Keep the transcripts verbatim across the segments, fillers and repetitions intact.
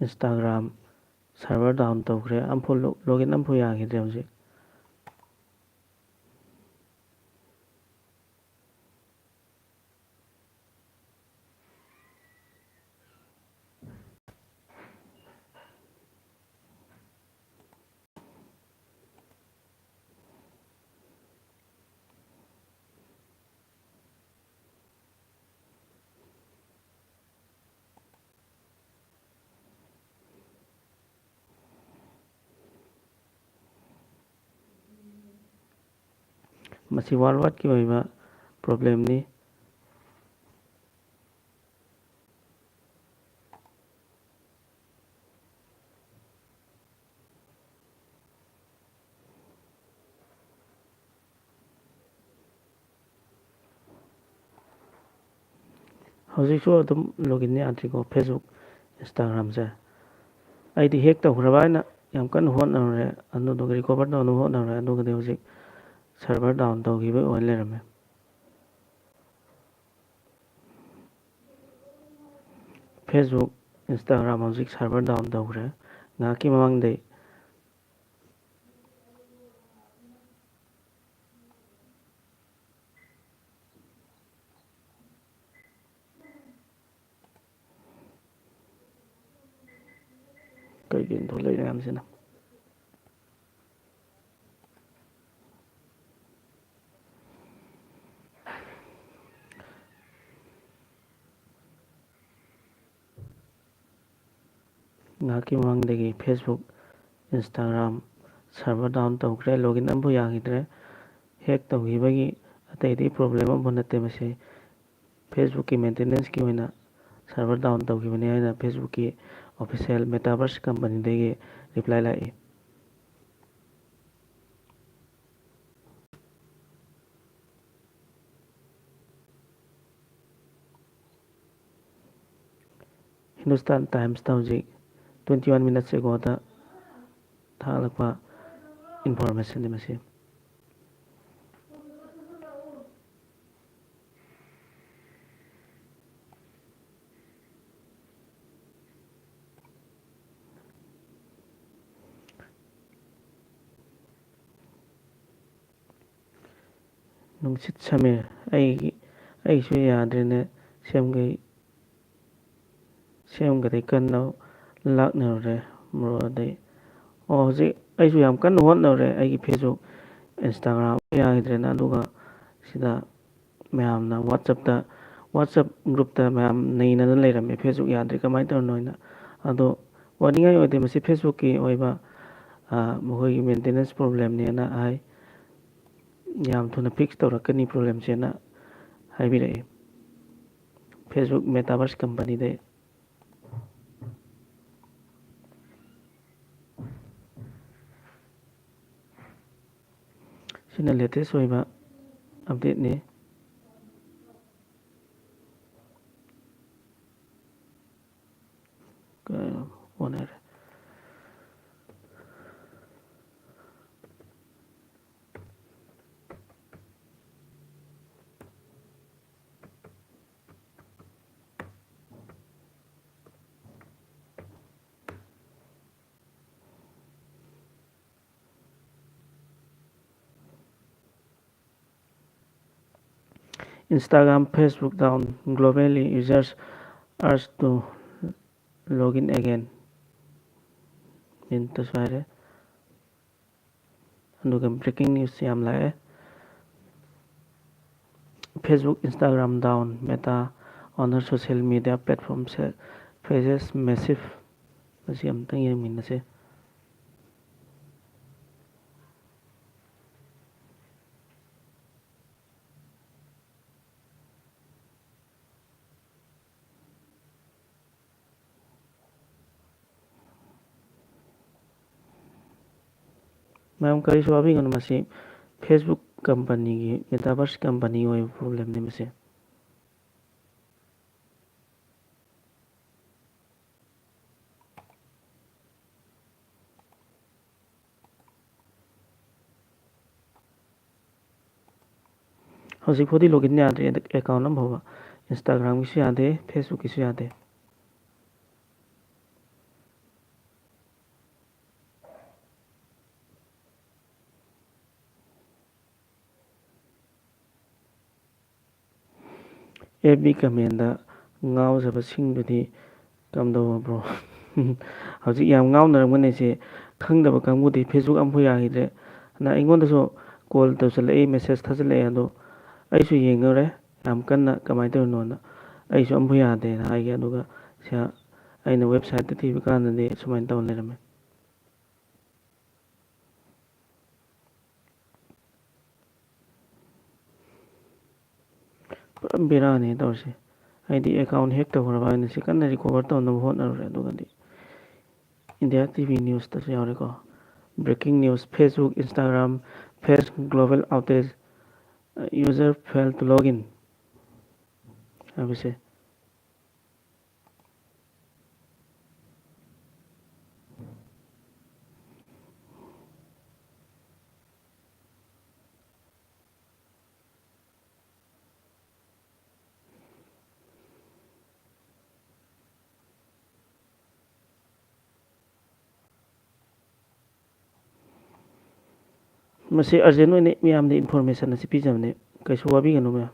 Instagram server down ꯇꯧꯈ꯭ꯔꯦ, ꯑꯝꯐꯥꯎ lo-, login ꯑꯝꯐꯥꯎ ꯌꯥꯈꯤꯗ꯭ꯔꯦ ꯍꯧꯖꯤꯛ꯫ ꯃꯁꯤ worldwide ꯀꯤ ꯑꯣꯏꯕ problem ꯅꯤ꯫ ꯍꯧꯖꯤꯛꯁꯨ ꯑꯗꯨꯝ login ꯌꯥꯗ꯭ꯔꯤꯀꯣ, Facebook, Instagram ꯁꯦ꯫ ꯑꯩꯗꯤ hack ꯇꯧꯈ꯭ꯔꯕ ꯍꯥꯏꯅ ꯌꯥꯝ ꯀꯟꯅ ꯍꯣꯠꯅꯔꯨꯔꯦ, ꯑꯗꯨꯗꯨꯒ recover ꯇꯧꯅꯕ ꯍꯣꯠꯅꯔꯨꯔꯦ, ꯑꯗꯨꯒꯗꯤ ꯍꯧꯖꯤꯛ server down ꯇꯧꯈꯤꯕ ꯑꯣꯏ ꯂꯩꯔꯝꯃꯦ꯫ Facebook, Instagram ꯍꯧꯖꯤꯛ server down ꯇꯧꯈ꯭ꯔꯦ꯫ ꯉꯥꯏꯍꯥꯛꯀꯤ ꯃꯃꯥꯡꯗꯩ ꯀꯩꯒꯤꯅꯣ ꯊꯣꯛꯂꯛꯏ ꯃꯌꯥꯝꯁꯤꯅ? ꯉꯥꯏꯍꯥꯛꯀꯤ ꯃꯃꯥꯡꯗꯒꯤ Facebook, Instagram server down ꯇꯧꯈ꯭ꯔꯦ, login ꯑꯃꯐꯥꯎ ꯌꯥꯈꯤꯗ꯭ꯔꯦ꯫ Hack ꯇꯧꯈꯤꯕꯒꯤ ꯑꯇꯩꯗꯤ problem ꯑꯃꯐꯥꯎ ꯅꯠꯇꯦ ꯃꯁꯤ꯫ Facebook ꯀꯤ maintenance ꯀꯤ ꯑꯣꯏꯅ server down ꯇꯧꯈꯤꯕꯅꯤ ꯍꯥꯏꯅ Facebook ꯀꯤ official Metaverse company ꯗꯒꯤ reply ꯂꯥꯛꯏ꯫ Hindustan Times ꯇ ꯍꯧꯖꯤꯛ twenty one minutes ago ꯗ ꯊꯥꯒꯠꯂꯛꯄ information ꯅꯤ ꯃꯁꯤ꯫ ꯅꯨꯡꯁꯤꯠ ꯁꯃꯤꯔ, ꯑꯩꯒꯤ, ꯑꯩꯒꯤꯁꯨ ꯌꯥꯗ꯭ꯔꯦꯅꯦ, ꯁꯦꯝꯒꯦ, ꯁꯦꯝꯒꯗꯤ ꯀꯟꯅ ꯂꯥꯛꯅꯔꯨꯔꯦ, ꯕ꯭ꯔꯣ꯫ ꯑꯗꯩ, ꯑꯣ, ꯍꯧꯖꯤꯛ ꯑꯩꯁꯨ ꯌꯥꯝ ꯀꯟꯅ ꯍꯣꯠꯅꯔꯦ, ꯑꯩꯒꯤ Facebook, Instagram ꯌꯥꯈꯤꯗ꯭ꯔꯦꯅ, ꯑꯗꯨꯒ ꯁꯤꯗ ꯃꯌꯥꯝꯅ WhatsApp-ꯇ, WhatsApp group-ꯇ ꯃꯌꯥꯝ ꯅꯩꯅꯗꯅ ꯂꯩꯔꯝꯃꯦ, "Facebook ꯌꯥꯗ꯭ꯔꯦ, ꯀꯃꯥꯏꯅ ꯇꯧꯔꯤꯅꯣ?" ꯍꯥꯏꯅ꯫ ꯑꯗꯣ ꯋꯥꯅꯤꯡꯉꯥꯏ ꯑꯣꯏꯗꯦ, ꯃꯁꯤ Facebook-ꯀꯤ ꯑꯣꯏꯕ, ꯑ, ꯃꯈꯣꯏꯒꯤ maintenance problem-ꯅꯦꯅ ꯍꯥꯏ꯫ ꯌꯥꯝ ꯊꯨꯅ fix ꯇꯧꯔꯛꯀꯅꯤ problem-ꯁꯦꯅ ꯍꯥꯏꯕꯤꯔꯛꯑꯦ Facebook Metaverse company-ꯗꯩ꯫ ꯁꯤꯅ latest ꯑꯣꯏꯕ update-ꯅꯤ꯫ ꯀ-, ꯑꯣꯟꯅꯔꯦ꯫ Instagram, Facebook down, globally users urged to log in again꯫ ꯃꯤꯅꯤꯠꯇꯁꯨ ꯍꯥꯏꯔꯦ꯫ ꯑꯗꯨꯒ breaking news ꯌꯥꯝ ꯂꯥꯛꯑꯦ꯫ Facebook, Instagram down, Meta owner social media platform se-, faces massive꯫ ꯃꯁꯤ ꯑꯝꯇꯪ ꯌꯦꯡꯃꯤꯟꯅꯁꯦ꯫ ꯃꯌꯥꯝ ꯀꯔꯤꯁꯨ ꯋꯥꯕꯤꯒꯅꯨ, ꯃꯁꯤ Facebook company-ꯒꯤ, Metaverse company ꯑꯣꯏꯕ problem-ꯅꯤ ꯃꯁꯤ꯫ ꯍꯧꯖꯤꯛ ꯐꯥꯎꯗꯤ login ꯌꯥꯗ꯭ꯔꯤ, account ꯑꯃ ꯐꯥꯎꯕ꯫ Instagram-ꯒꯤꯁꯨ ꯌꯥꯗꯦ, Facebook-ꯀꯤꯁꯨ ꯌꯥꯗꯦ꯫ ꯑꯦꯐ ꯕꯤ ꯀꯃꯦꯟꯗ ꯉꯥꯎꯖꯕꯁꯤꯡꯗꯨꯗꯤ ꯀꯝꯗꯧꯕ, ꯕ꯭ꯔꯣ? ꯍꯧꯖꯤꯛ ꯌꯥꯝ ꯉꯥꯎꯅꯔꯝꯒꯅꯤ ꯁꯤ꯫ ꯈꯪꯗꯕ ꯀꯥꯡꯕꯨꯗꯤ ꯐꯦꯁꯕꯨꯛ ꯑꯃꯐꯥꯎ ꯌꯥꯈꯤꯗ꯭ꯔꯦ꯫ ꯑꯗ ꯑꯩꯉꯣꯟꯗꯁꯨ ꯀꯣꯜ ꯇꯧꯁꯜꯂꯛꯏ, ꯃꯦꯁꯦꯖ ꯊꯥꯖꯤꯜꯂꯛꯑꯦ, ꯑꯗꯣ ꯑꯩꯁꯨ ꯌꯦꯡꯉꯨꯔꯦ ꯌꯥꯝ ꯀꯟꯅ ꯀꯃꯥꯏꯅ ꯇꯧꯔꯤꯅꯣꯅ꯫ ꯑꯩꯁꯨ ꯑꯝꯐꯥꯎ ꯌꯥꯗꯦꯅ ꯍꯥꯏꯒꯦ꯫ ꯑꯗꯨꯒ ꯁꯤ ꯑꯩꯅ ꯋꯦꯕꯁꯥꯏꯠꯇ ꯊꯤꯕ ꯀꯥꯟꯗꯗꯤ ꯁꯨꯃꯥꯏꯅ ꯇꯧ ꯂꯩꯔꯝꯃꯦ꯫ ꯄꯨꯔꯥ ꯕꯦꯔꯥꯅꯦ ꯇꯧꯔꯤꯁꯦ꯫ ꯑꯩꯗꯤ ꯑꯦꯀꯥꯎꯟ ꯍꯦꯛ ꯇꯧꯈ꯭ꯔꯕ ꯍꯥꯏꯅ ꯁꯤ ꯀꯟꯅ ꯔꯤꯀꯣꯚꯔ ꯇꯧꯅꯕ ꯍꯣꯠꯅꯔꯨꯔꯦ꯫ ꯑꯗꯨꯒꯗꯤ ꯏꯟꯗꯤꯌꯥ ꯇꯤ ꯚꯤ ꯅ꯭ꯌꯨꯁꯇꯁꯨ ꯌꯥꯎꯔꯦꯀꯣ꯫ Breaking news, Facebook, Instagram, face global outage, user fail to log in ꯍꯥꯏꯕꯁꯦ꯫ ꯃꯁꯤ ꯑꯔꯖꯦꯟ ꯑꯣꯏꯅ ꯃꯤꯌꯥꯝꯗ ꯏꯟꯐꯣꯔꯃꯦꯁꯟ ꯑꯁꯤ ꯄꯤꯖꯕꯅꯤ꯫ ꯀꯩꯁꯨ ꯋꯥꯕꯤꯒꯅꯨ ꯃꯌꯥꯝ꯫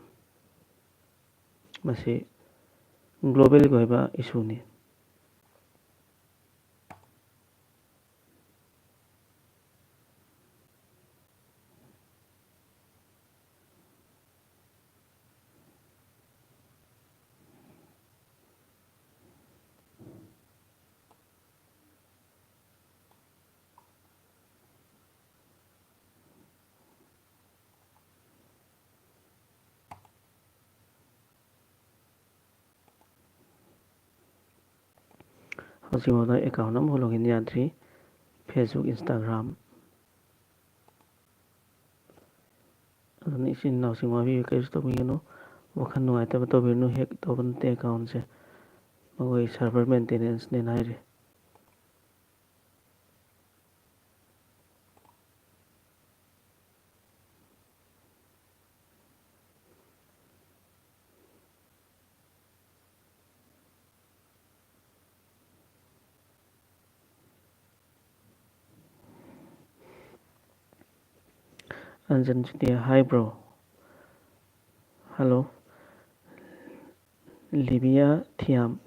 ꯃꯁꯤ ꯒ꯭ꯂꯣꯕꯦꯜꯒꯤ ꯑꯣꯏꯕ ꯏꯁꯨꯅꯤ꯫ ꯍꯧꯖꯤꯛꯐꯥꯎꯗ ꯑꯦꯀꯥꯎꯟ ꯑꯃꯐꯥꯎ ꯂꯣꯒꯏꯟ ꯌꯥꯗ꯭ꯔꯤ꯫ Facebook, Instagram. ꯑꯗꯨꯅ ꯏꯆꯤꯟ ꯏꯅꯥꯎꯁꯤꯡ ꯋꯥꯕꯤꯕ ꯀꯔꯤꯁꯨ ꯇꯧꯕꯤꯒꯅꯨ꯫ ꯋꯥꯈꯜ ꯅꯨꯡꯉꯥꯏꯇꯕ ꯇꯧꯕꯤꯒꯅꯨ꯫ ꯍꯦꯛ ꯇꯧꯕ ꯅꯠꯇꯦ ꯑꯦꯀꯥꯎꯟꯁꯦ꯫ ꯃꯈꯣꯏ ꯁꯔꯚꯔ ꯃꯦꯟꯇꯦꯅꯦꯟꯁꯅꯦꯅ ꯍꯥꯏꯔꯤ꯫ ꯑꯟꯖꯟ ꯆꯨꯇꯤꯌꯥ, hi bro. Hello. ꯂꯤꯕꯤꯌꯥ ꯊꯤꯌꯥꯝ꯫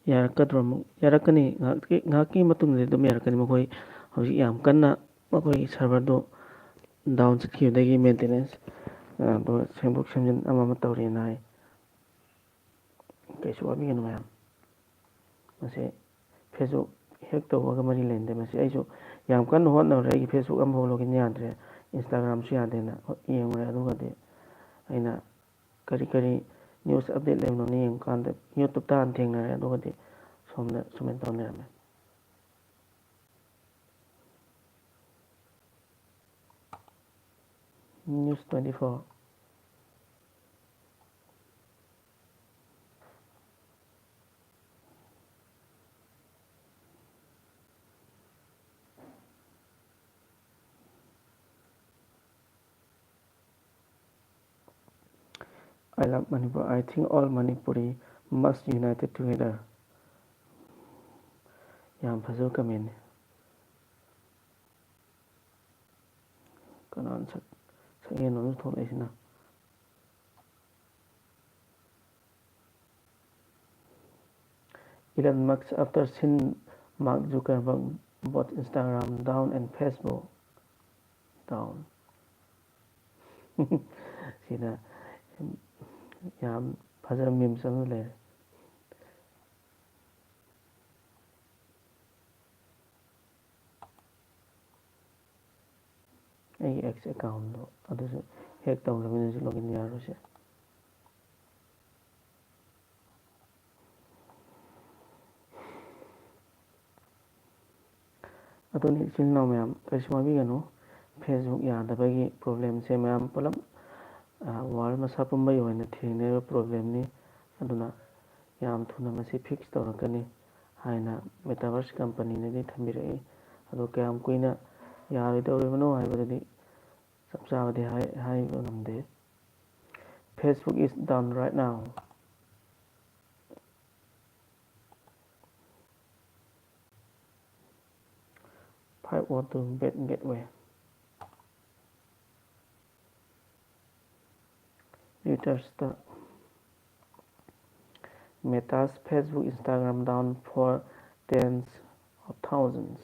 ꯌꯥꯔꯛꯀꯗ꯭ꯔꯣ ꯑꯃꯨꯛ? ꯌꯥꯔꯛꯀꯅꯤ꯫ ꯉꯥꯏꯍꯥꯛꯀꯤ, ꯉꯥꯏꯍꯥꯛꯀꯤ ꯃꯇꯨꯡꯗꯗꯤ ꯑꯗꯨꯝ ꯌꯥꯔꯛꯀꯅꯤ꯫ ꯃꯈꯣꯏ ꯍꯧꯖꯤꯛ ꯌꯥꯝ ꯀꯟꯅ ꯃꯈꯣꯏꯒꯤ serverꯗꯨ down ꯆꯠꯈꯤꯕꯗꯒꯤ maintenance, ꯑ, ꯑꯗꯨꯒ ꯁꯦꯝꯗꯣꯛ ꯁꯦꯝꯖꯤꯟ ꯑꯃ ꯑꯃ ꯇꯧꯔꯤꯅ ꯍꯥꯏ꯫ ꯀꯩꯁꯨ ꯋꯥꯕꯤꯒꯅꯨ ꯃꯌꯥꯝ꯫ ꯃꯁꯤ Facebook hack ꯇꯧꯕꯒ ꯃꯔꯤ ꯂꯩꯅꯗꯦ꯫ ꯃꯁꯤ ꯑꯩꯁꯨ ꯌꯥꯝ ꯀꯟꯅ ꯍꯣꯠꯅꯔꯨꯔꯦ꯫ ꯑꯩꯒꯤ Facebook ꯑꯃꯐꯥꯎ login ꯌꯥꯗ꯭ꯔꯦ, Instagramꯁꯨ ꯌꯥꯗꯦꯅ ꯍꯣ-, ꯌꯦꯡꯉꯨꯔꯦ꯫ ꯑꯗꯨꯒꯗꯤ ꯑꯩꯅ ꯀꯔꯤ ꯀꯔꯤ news update ꯂꯩꯕꯅꯣꯅ ꯌꯦꯡꯕꯀꯥꯟꯗ YouTubeꯇ ꯍꯥꯟꯅ ꯊꯦꯡꯅꯔꯦ꯫ ꯑꯗꯨꯒꯗꯤ ꯁꯣꯝꯗ ꯁꯨꯃꯥꯏꯅ ꯇꯧ ꯂꯩꯔꯝꯃꯦ꯫ News twenty four. I love Manipur. I think all Manipuri must united together. ꯌꯥꯝ ꯐꯖꯕ commentꯅꯤ꯫ ꯀꯅꯥꯅ ꯁꯛ, ꯁꯛꯍꯦꯟꯕ ꯑꯃꯁꯨ ꯊꯣꯛꯂꯛꯏꯁꯤꯅ? Elon Musk after seen Mark Zuckerberg bought Instagram down and Facebook down. ꯁꯤꯗ ꯌꯥꯝ ꯐꯖꯕ memes ꯑꯃ ꯂꯩꯔꯦ꯫ ꯑꯩꯒꯤ X accountꯗꯣ ꯑꯗꯨꯁꯨ hack ꯇꯧꯈ꯭ꯔꯕꯅꯤꯅ ꯍꯧꯖꯤꯛ login ꯌꯥꯔꯣꯏꯁꯦ꯫ ꯑꯗꯨꯅꯤ ꯏꯆꯤꯜ ꯏꯅꯥꯎ ꯃꯌꯥꯝ, ꯀꯔꯤꯁꯨ ꯋꯥꯕꯤꯒꯅꯨ꯫ Facebook ꯌꯥꯗꯕꯒꯤ problemꯁꯦ ꯃꯌꯥꯝ ꯄꯨꯂꯞ, ꯑ, world ꯃꯁꯥ ꯄꯨꯝꯕꯒꯤ ꯑꯣꯏꯅ ꯊꯦꯡꯅꯔꯤꯕ problemꯅꯤ꯫ ꯑꯗꯨꯅ ꯌꯥꯝ ꯊꯨꯅ ꯃꯁꯤ fix ꯇꯧꯔꯛꯀꯅꯤ ꯍꯥꯏꯅ Metaverse companyꯅꯗꯤ ꯊꯝꯕꯤꯔꯛꯏ꯫ ꯑꯗꯣ ꯀꯌꯥꯝ ꯀꯨꯏꯅ ꯌꯥꯔꯣꯏꯗꯧꯔꯤꯕꯅꯣ ꯍꯥꯏꯕꯗꯨꯗꯤ ꯆꯞ ꯆꯥꯕꯗꯤ ꯍꯥꯏ-, ꯍꯥꯏꯕ ꯉꯝꯗꯦ꯫ Facebook is down right now. Five oh two bad gateway. Reutersꯇ Meta's Facebook, Instagram down for tens of thousands.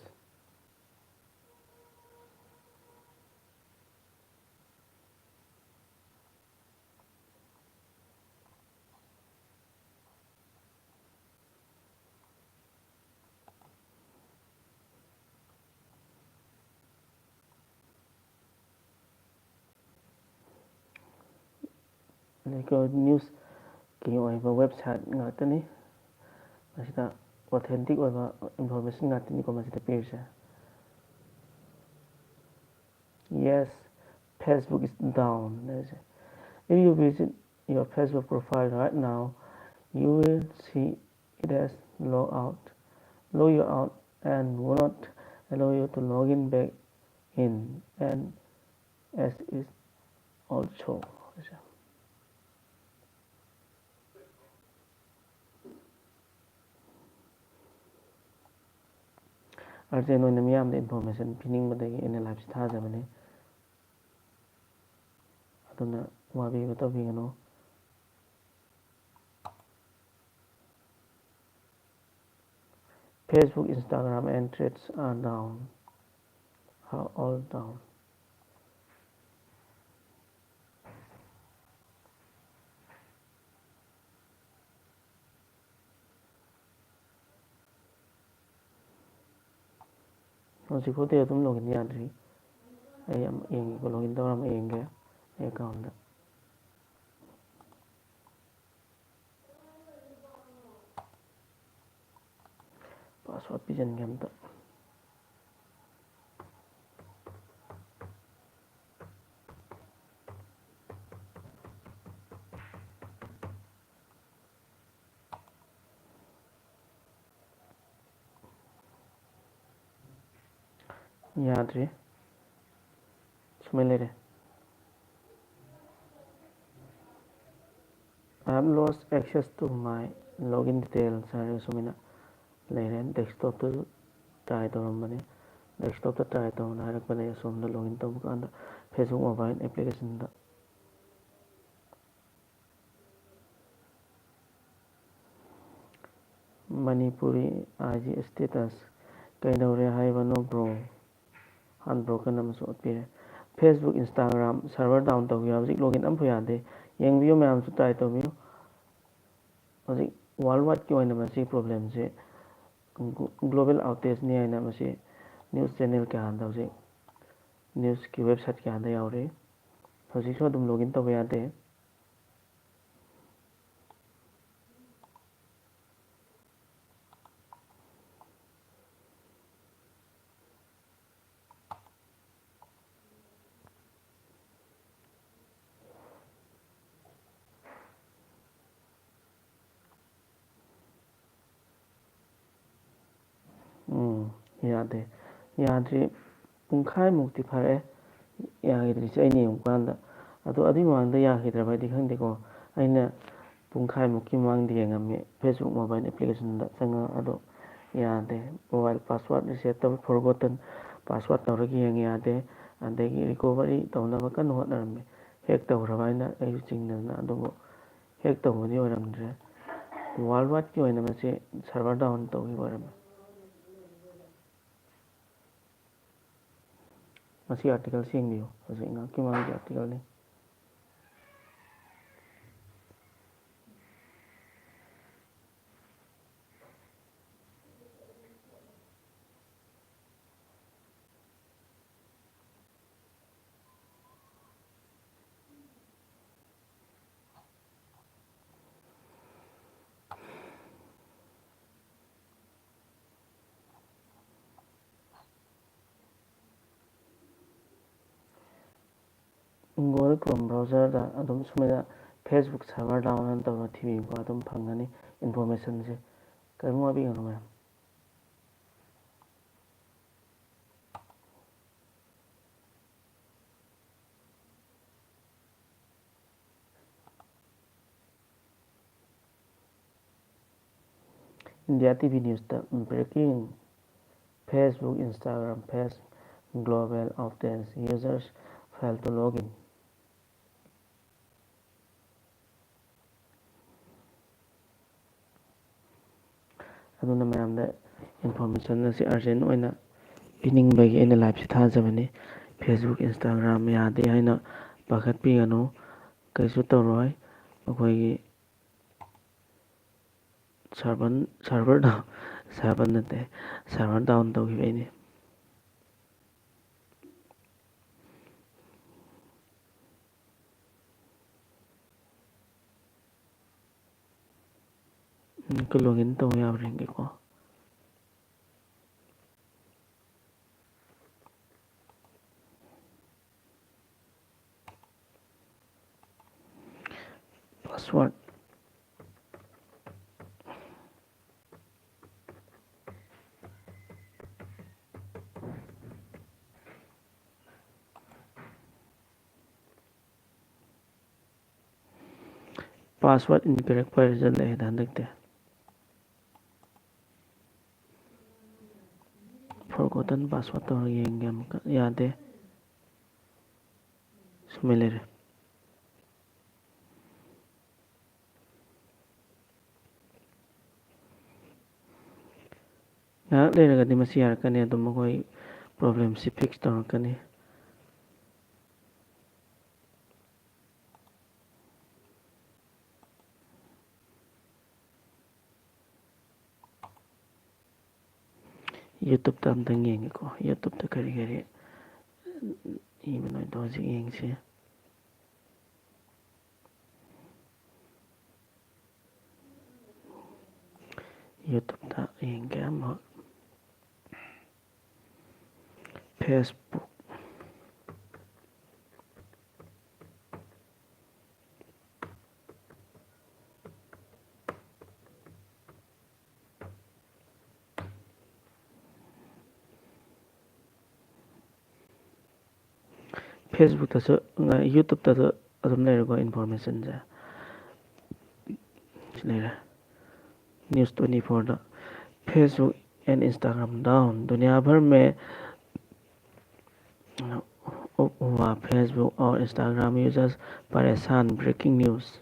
News ꯀꯤ ꯑꯣꯏꯕ website ꯉꯥꯛꯇꯅꯤ꯫ ꯃꯁꯤꯗ authentic ꯑꯣꯏꯕ information ꯉꯥꯛꯇꯅꯤꯀꯣ ꯃꯁꯤꯗ ꯄꯤꯔꯤꯁꯦ꯫ Yes, Facebook is down. If you visit your Facebook profile right now, you will see it has logged out. Log you out and will not allow you to log in back in, and as is also. Urgent ꯑꯣꯏꯅ ꯃꯤꯌꯥꯝꯗ information ꯄꯤꯅꯤꯡꯕꯗꯒꯤ ꯑꯩꯅ live ꯁꯤ ꯊꯥꯖꯕꯅꯤ꯫ ꯑꯗꯨꯅ ꯋꯥꯕꯤꯕ ꯇꯧꯕꯤꯒꯅꯨ꯫ Facebook, Instagram and Threads are down. Are all down. ꯍꯧꯖꯤꯛꯐꯥꯎꯗꯤ ꯑꯗꯨꯝ login ꯌꯥꯗ꯭ꯔꯤ꯫ ꯑꯩ ꯑꯃꯨꯛ ꯌꯦꯡꯒꯦꯀꯣ, login ꯇꯧꯔ ꯑꯃꯨꯛ ꯌꯦꯡꯒꯦ ꯑꯩ account ꯇ꯫ Password ꯄꯤꯁꯤꯟꯒꯦ ꯑꯝꯇ꯫ ꯌꯥꯗ꯭ꯔꯤ꯫ ꯁꯨꯃꯥꯏꯅ ꯂꯩꯔꯦ꯫ "I have lost access to my login details" ꯍꯥꯏꯔꯒ ꯁꯨꯃꯥꯏꯅ ꯂꯩꯔꯦ꯫ Desktop ꯇꯁꯨ try ꯇꯧꯔꯝꯕꯅꯤ꯫ Desktop ꯇ try ꯇꯧꯅ ꯍꯥꯏꯔꯛꯄꯗꯒꯤ ꯑꯁꯣꯝꯗ login ꯇꯧꯕ ꯀꯥꯟꯗ Facebook mobile application ꯗ ꯃꯅꯤꯄꯨꯔꯤ ꯑꯥꯏ ꯖꯤ status ꯀꯩꯗꯧꯔꯦ ꯍꯥꯏꯕꯅꯣ ꯕ꯭ꯔꯣ? Unbroken ꯑꯃꯁꯨ ꯎꯠꯄꯤꯔꯦ꯫ Facebook, Instagram server down ꯇꯧꯈꯤꯕ, ꯍꯧꯖꯤꯛ login ꯑꯃꯐꯥꯎ ꯌꯥꯗꯦ꯫ ꯌꯦꯡꯕꯤꯌꯨ ꯃꯌꯥꯝꯁꯨ, try ꯇꯧꯕꯤꯌꯨ꯫ ꯍꯧꯖꯤꯛ world wideꯀꯤ ꯑꯣꯏꯅ ꯃꯁꯤ problemꯁꯦ global outageꯅꯤ ꯍꯥꯏꯅ ꯃꯁꯤ news channel ꯀꯌꯥꯗ, ꯍꯧꯖꯤꯛ newsꯀꯤ website ꯀꯌꯥꯗ ꯌꯥꯎꯔꯤ꯫ ꯍꯧꯖꯤꯛꯁꯨ ꯑꯗꯨꯝ login ꯇꯧꯕ ꯌꯥꯗꯦ꯫ ꯎꯝ, ꯌꯥꯗꯦ꯫ ꯌꯥꯗ꯭ꯔꯤ꯫ ꯄꯨꯡꯈꯥꯏꯃꯨꯛꯇꯤ ꯐꯥꯔꯛꯑꯦ ꯌꯥꯈꯤꯗ꯭ꯔꯤꯁꯦ, ꯑꯩꯅ ꯌꯦꯡꯕ ꯀꯥꯟꯗ꯫ ꯑꯗꯣ ꯑꯗꯨꯒꯤ ꯃꯃꯥꯡꯗ ꯌꯥꯈꯤꯗ꯭ꯔꯕꯗꯤ ꯈꯪꯗꯦꯀꯣ꯫ ꯑꯩꯅ ꯄꯨꯡꯈꯥꯏꯃꯨꯛꯀꯤ ꯃꯃꯥꯡꯗ ꯌꯦꯡꯉꯝꯃꯤ Facebook mobile applicationꯗ ꯆꯪꯉꯒ, ꯑꯗꯣ ꯌꯥꯗꯦ꯫ Mobile password reset ꯇꯧ, forgotten password ꯇꯧꯔꯒ ꯌꯦꯡꯉꯦ, ꯌꯥꯗꯦ꯫ ꯑꯗꯒꯤ recovery ꯇꯧꯅꯕ ꯀꯟꯅ ꯍꯣꯠꯅꯔꯝꯃꯤ꯫ Hack ꯇꯧꯈ꯭ꯔꯕ ꯍꯥꯏꯅ ꯑꯩꯁꯨ ꯆꯤꯡꯅꯗꯅ, ꯑꯗꯨꯕꯨ hack ꯇꯧꯕꯗꯤ ꯑꯣꯏꯔꯝꯗ꯭ꯔꯦ꯫ World wideꯀꯤ ꯑꯣꯏꯅ ꯃꯁꯤ server down ꯇꯧꯈꯤꯕ ꯑꯣꯏꯔꯝꯃꯤ꯫ ꯃꯁꯤ article ꯌꯦꯡꯕꯤꯌꯨ, ꯍꯧꯖꯤꯛ ꯉꯥꯏꯍꯥꯛꯀꯤ ꯃꯃꯥꯡꯒꯤ articleꯅꯤ꯫ Google Chrome browserꯗ ꯑꯗꯨꯝ ꯁꯨꯃꯥꯏꯅ Facebook server down ꯇꯧꯔ ꯊꯤꯕꯤꯕ ꯑꯗꯨꯝ ꯐꯪꯒꯅꯤ informationꯁꯦ꯫ ꯀꯔꯤꯝ ꯋꯥꯕꯤꯒꯅꯨ ꯃꯌꯥꯝ꯫ India T V newsꯇ breaking: Facebook, Instagram, Face global outage, users fail to log in꯫ ꯑꯗꯨꯅ ꯃꯌꯥꯝꯗ information ꯑꯁꯤ urgent ꯑꯣꯏꯅ ꯄꯤꯅꯤꯡꯕꯒꯤ ꯑꯩꯅ liveꯁꯤ ꯊꯥꯖꯕꯅꯤ꯫ Facebook, Instagram ꯌꯥꯗꯦ ꯍꯥꯏꯅ ꯄꯥꯈꯠꯄꯤꯒꯅꯨ, ꯀꯩꯁꯨ ꯇꯧꯔꯣꯏ꯫ ꯑꯩꯈꯣꯏꯒꯤ server, server down, server ꯅꯠꯇꯦ, server down ꯇꯧꯈꯤꯕꯩꯅꯤ꯫ ꯎꯝ, ꯀ login ꯇꯧꯕ ꯌꯥꯕ꯭ꯔꯥ ꯌꯦꯡꯒꯦꯀꯣ꯫ Password꯫ Password incorrect version ꯂꯩꯌꯦꯗ ꯍꯟꯗꯛꯇꯤ꯫ Forgotten password ꯇꯧꯔꯒ ꯌꯦꯡꯒꯦ ꯑꯃꯨꯛꯀ꯫ ꯌꯥꯗꯦ꯫ ꯁꯨꯃꯥꯏꯅ ꯂꯩꯔꯦ꯫ ꯉꯥꯏꯍꯥꯛ ꯂꯩꯔꯒꯗꯤ ꯃꯁꯤ ꯌꯥꯔꯛꯀꯅꯤ, ꯑꯗꯨꯝ ꯃꯈꯣꯏ problemꯁꯤ fix ꯇꯧꯔꯛꯀꯅꯤ꯫ YouTubeꯇ ꯑꯝꯇꯪ ꯌꯦꯡꯒꯦꯀꯣ꯫ YouTubeꯇ ꯀꯔꯤ ꯀꯔꯤ ꯏꯕꯅꯣꯗꯣ ꯍꯧꯖꯤꯛ ꯌꯦꯡꯁꯤ꯫ YouTubeꯇ ꯌꯦꯡꯒꯦ ꯑꯃꯨꯛ꯫ Facebook꯫ Facebookꯇꯁꯨ, YouTubeꯇꯁꯨ ꯑꯗꯨꯝ ꯂꯩꯔꯦꯀꯣ informationꯁꯦ꯫ ꯁꯤ ꯂꯩꯔꯦ꯫ News twenty fourꯗ, "Facebook and Instagram down, दुनिया भर में हुआ Facebook और Instagram users परेशान, breaking news।"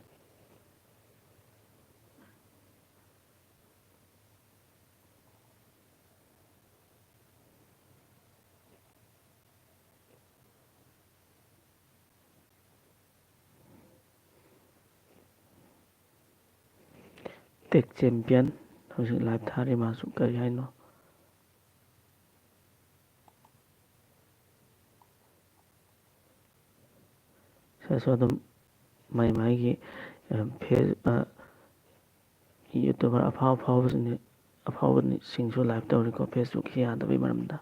Tech Champion ꯍꯧꯖꯤꯛ live ꯊꯥꯔꯤ, ꯃꯥꯁꯨ ꯀꯔꯤ ꯍꯥꯏꯅꯣ? ꯁꯤꯗꯁꯨ ꯑꯗꯨꯝ ꯃꯥꯏ ꯃꯥꯏꯒꯤ, ꯑ, ꯐꯦ-, ꯑ, YouTuber ꯑꯐꯥꯎ ꯑꯐꯥꯎꯕꯁꯤꯡ, ꯑꯐꯥꯎꯕꯁꯤꯡꯁꯨ live ꯇꯧꯔꯤꯀꯣ, Facebook ꯁꯤ ꯌꯥꯗꯕꯩ ꯃꯔꯝꯗ꯫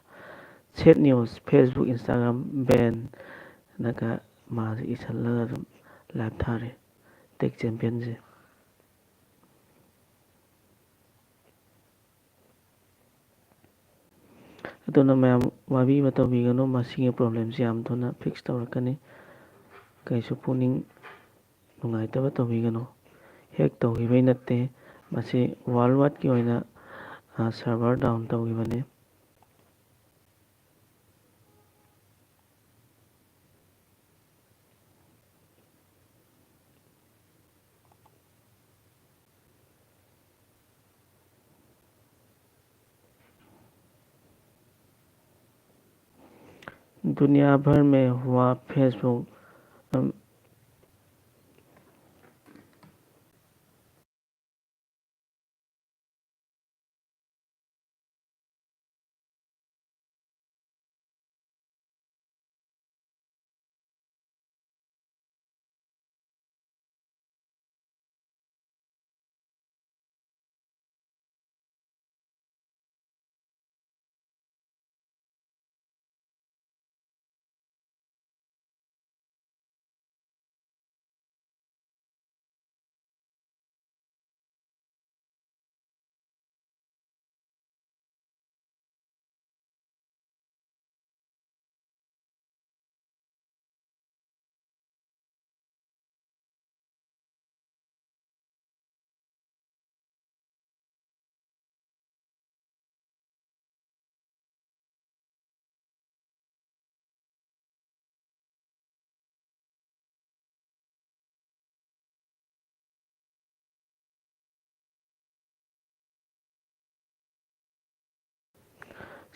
Sad news, Facebook, Instagram ban ꯅꯒ ꯃꯥꯁꯤ ꯏꯁꯜꯂꯒ ꯑꯗꯨꯝ live ꯊꯥꯔꯤ, Tech Champion ꯁꯦ꯫ ꯑꯗꯨꯅ ꯃꯌꯥꯝ ꯋꯥꯕꯤꯕ ꯇꯧꯕꯤꯒꯅꯨ, ꯃꯁꯤꯒꯤ problem ꯁꯤ ꯌꯥꯝ ꯊꯨꯅ fix ꯇꯧꯔꯛꯀꯅꯤ꯫ ꯀꯩꯁꯨ ꯄꯨꯛꯅꯤꯡ ꯅꯨꯡꯉꯥꯏꯇꯕ ꯇꯧꯕꯤꯒꯅꯨ꯫ Hack ꯇꯧꯈꯤꯕꯩ ꯅꯠꯇꯦ, ꯃꯁꯤ world wide ꯀꯤ ꯑꯣꯏꯅ, ꯑ, server down ꯇꯧꯈꯤꯕꯅꯤ꯫ दुनिया भर में हुआ Facebook, अम,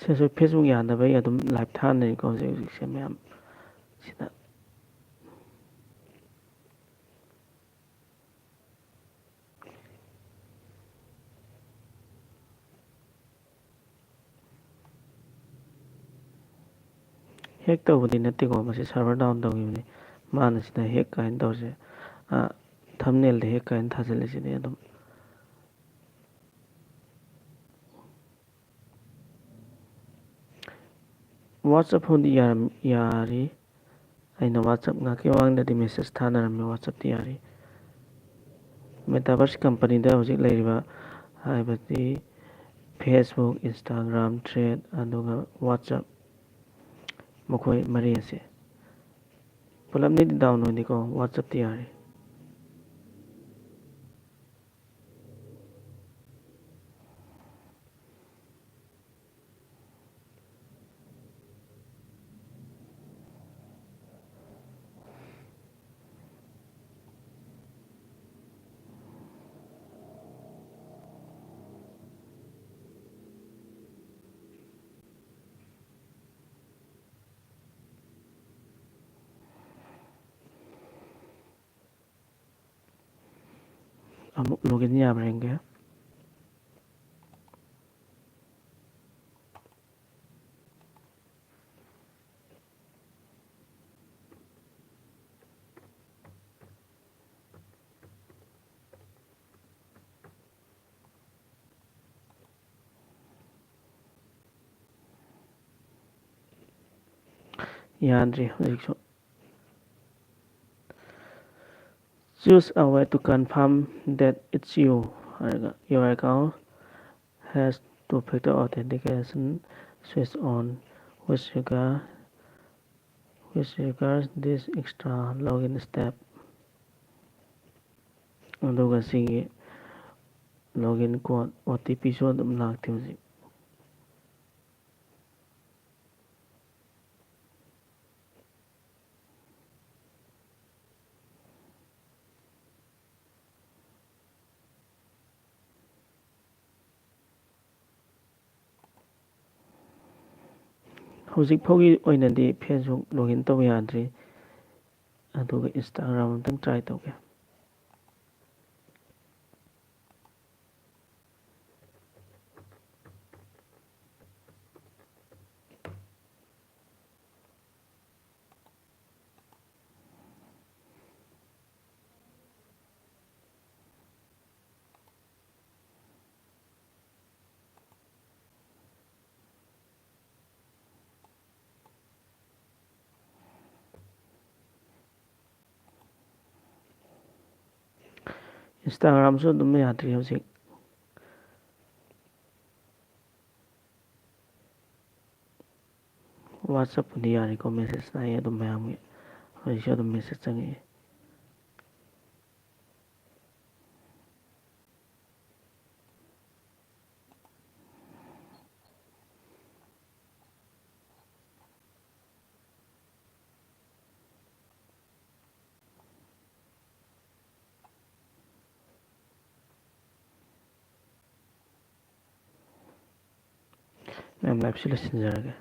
ꯁꯤꯁꯨ Facebook ꯌꯥꯗꯕꯩ ꯑꯗꯨꯝ live ꯊꯥꯅꯔꯤꯀꯣ ꯍꯧꯖꯤꯛ ꯍꯧꯖꯤꯛꯁꯦ ꯃꯌꯥꯝ ꯁꯤꯗ꯫ ꯍꯦꯛ ꯇꯧꯕꯗꯤ ꯅꯠꯇꯦꯀꯣ, ꯃꯁꯤ server down ꯇꯧꯈꯤꯕꯅꯤ꯫ ꯃꯥꯅ ꯁꯤꯗ ꯍꯦꯛ ꯀꯥꯏꯅ ꯇꯧꯔꯤꯁꯦ, ꯊꯝꯅꯦꯜꯗ ꯍꯦꯛ ꯀꯥꯏꯅ ꯊꯥꯖꯤꯜꯂꯤꯁꯤꯗꯤ ꯑꯗꯨꯝ꯫ WhatsApp ꯐꯥꯎꯗꯤ ꯌꯥꯔꯝ-, ꯌꯥꯔꯤ꯫ ꯑꯩꯅ WhatsApp ꯉꯥꯏꯍꯥꯛꯀꯤ ꯃꯃꯥꯡꯗꯗꯤ message ꯊꯥꯅꯔꯝꯃꯤ, WhatsAppꯇꯤ ꯌꯥꯔꯤ꯫ Metaverse companyꯗ ꯍꯧꯖꯤꯛ ꯂꯩꯔꯤꯕ ꯍꯥꯏꯕꯗꯤ Facebook, Instagram, Thread, ꯑꯗꯨꯒ WhatsApp, ꯃꯈꯣꯏ ꯃꯔꯤ ꯑꯁꯦ ꯄꯨꯂꯞꯅꯤꯗꯤ down ꯑꯣꯏꯗꯦꯀꯣ, WhatsAppꯇꯤ ꯌꯥꯔꯤ꯫ ꯑꯃꯨꯛ login ꯌꯥꯕ꯭ꯔꯥ ꯌꯦꯡꯒꯦ꯫ ꯌꯥꯗ꯭ꯔꯤ ꯍꯧꯖꯤꯛꯁꯨ꯫ Choose a way to confirm that it's you ꯍꯥꯏꯔꯒ, your account has two factor authentication switch on, which require, which requires this extra login step꯫ ꯑꯗꯨꯒ ꯁꯤꯒꯤ login code, OTPꯁꯨ ꯑꯗꯨꯝ ꯂꯥꯛꯇꯦ ꯍꯧꯖꯤꯛ꯫ ꯍꯧꯖꯤꯛ ꯐꯥꯎꯒꯤ ꯑꯣꯏꯅꯗꯤ Facebook login ꯇꯧꯕ ꯌꯥꯗ꯭ꯔꯤ, ꯑꯗꯨꯒ Instagram ꯑꯝꯇꯪ try ꯇꯧꯒꯦ꯫ ꯏꯟꯁꯇꯥꯒ꯭ꯔꯥꯝꯁꯨ ꯑꯗꯨꯝ ꯌꯥꯗ꯭ꯔꯤ ꯍꯧꯖꯤꯛ꯫ ꯋꯥꯆꯞꯄꯨꯗꯤ ꯌꯥꯔꯤꯀꯣ, ꯃꯦꯁꯦꯖ ꯂꯥꯛꯑꯦ ꯑꯗꯨꯝ ꯃꯌꯥꯝꯒꯤ꯫ ꯍꯧꯖꯤꯛꯁꯨ ꯑꯗꯨꯝ ꯃꯦꯁꯦꯖ ꯆꯪꯉꯛꯑꯦ꯫ ꯃꯌꯥꯝ, ꯂꯥꯏꯚꯁꯤ ꯂꯣꯏꯁꯤꯟꯖꯔꯒꯦ꯫